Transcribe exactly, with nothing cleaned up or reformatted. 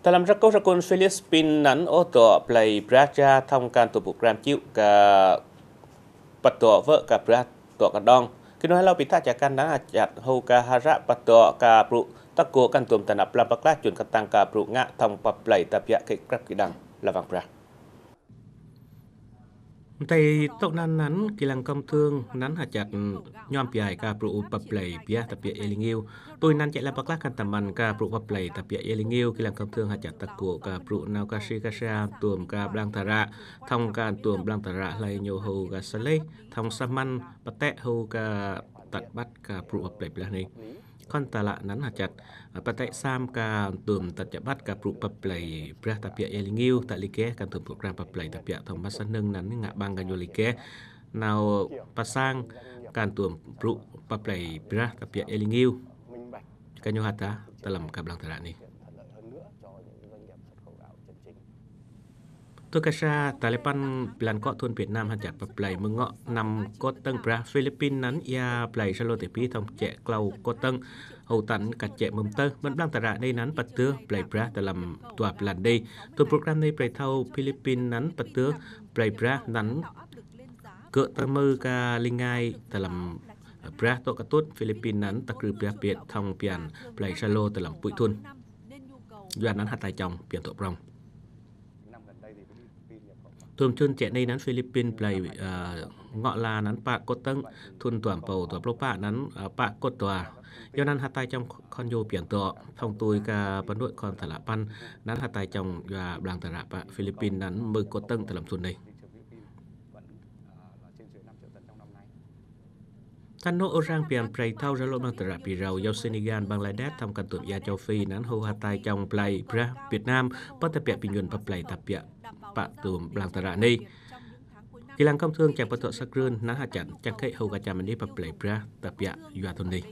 Dalam rakâu rakun Philippin năn ôh dŏ plei brah ja thŏng kan tuôm program chiu ka păt dŏ vơ̆ ka brah dŏ kădŏng. Kơ nui hlâo pi tăk jăk năn hơjăt hô ka hră păt dŏ ka bru tăk gô kan tuôm ta năp lăm pơklah jun kơtang ka bru ngă thŏng păp plei ta biă kơ krăp kơ đăng la wang brah. Mtei tŏk năn năn kilang kơm thương năn hơjăt nhom biai ka bru păp plei biă ta biă êlêngiu. Tui năn jĕ lăm pơklah kan ta măn ka bru păp plei ta biă êlêngiu kilang kơm thương hơjăt tăk gô ka bru nau ka si ka sa tuôm ka blang ta ră thŏng kan tuôm blang ta ră hlei ñu hô ka sa leh thŏng sa măn pơtĕ hô ka tăt băt ka bru păp plei brah nây. Khŏn ta lă năn hơjăt pơtĕ sam ka tuôm tăt băt ka bru păp plei brah ta biă êlêngiu ta lĕ geh kan tuôm program păp plei ta biă thŏng mă sa nưng năn ngă bang ka ñu lĕ geh nau pơsang kan tuôm bru păp plei brah ta biă êlêngiu. Ka ñu hơdăh ta lăm ka blang ta ră nây. Tui ka sa ta lĕ păn blan kŏ thŭn Việt Nam hơjăt păp plei mơ̆ng ngŏ năm kôt tơ̆ng brah Philippin năn ia plei sa lô tê pi thŏng jĕ klâu kôt tơ̆ng hô tăn ka jĕ mơ̆m tơh măn blang ta ră nây năn păt dơh plei brah ta lăm dua blan đei. Tuôm program nây plei thâo Philippin năn păt dơh plei brah năn gơ̆ ta mơ ka lĕ ngai ta lăm brah dŏ kơ tŭt Philippin năn ta krư brah biêt thŏng pian plei sa lô ta lăm pui thŭn. Yua năn hơtai chong pian dŏ prŏng. Thŭn jun jĕ nây năn Philippin plei ngŏ la năn pă kôt tơ̆ng, thŭn tuam pâu dua plâu pă năn pă kôt dua. Yua năn hơtai chong khŏn yô pian dŏ thŏng tui ka pơnut khŏn ta lă păn năn hơtai chong yua blang ta ră pă Philippin năn mơ kôt tơ̆ng ta lăm thŭn nây. Tăn nô ôrang pian plei thâo ră lŏ blang ta ră pi râu yau Senegal, Bangladesh thŏng kan tuôm ia châu Phi năn hô hơtai chong plei brah Việt Nam pă ta biă pi nhun păp plei ta biă pă tuôm blang ta ră nây. Kilang kơm thương chang păt dŏ sa krưn năn hơjăt chang khĕ hô ka cham măn đei păp plei brah ta biă yua thŭn nây.